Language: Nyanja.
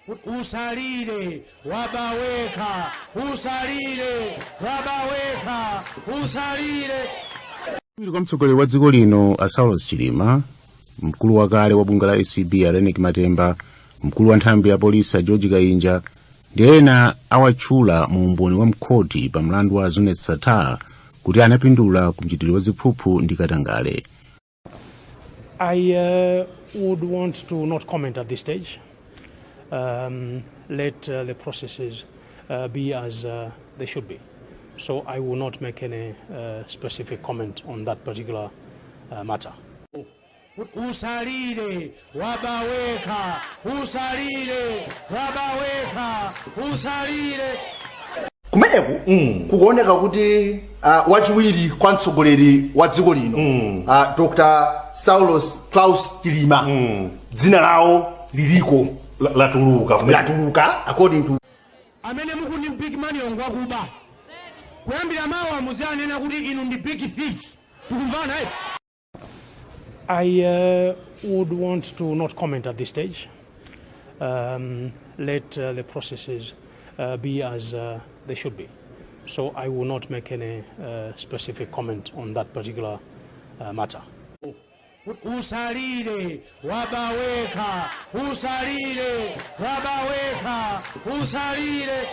Usalire, wabaweka, usalire, wabaweka, usalire. Kuwiri kwa mtsogoleri wa dziko lino a Saulos Chilima, mkulu wakale wa bungwe la ACB a Reyneck Matemba, mkulu wa nthambi ya polisi a George Kainja ndi ena awatchula mu umboni wa mkhoti pa mlandu wa Zuneth Sattar kuti anapindula ku mchitidwe wa ziphuphu ndi katangale. I would want to not comment at this stage. Let the processes be as they should be. So I will not make any specific comment on that particular matter. Usalire, wabaweka, usalire, wabaweka, usalire. Kumeneku kukuoneka kuti wachiwiri kwa mtsogoleri wa dziko lino, Dr Saulos Klaus Chilima, dzina lawo liliko. Latuluka kumene. Latuluka according to Amene mukuti big man yongwakuba, kuyambira mawa muzianena kuti inu ndi big thief. Tikumvana, eh? I would want to not comment at this stage. Let the processes be as they should be. So I will not make any specific comment on that particular matter. Usalire, wabaweka, usalire, wabaweka, usalire.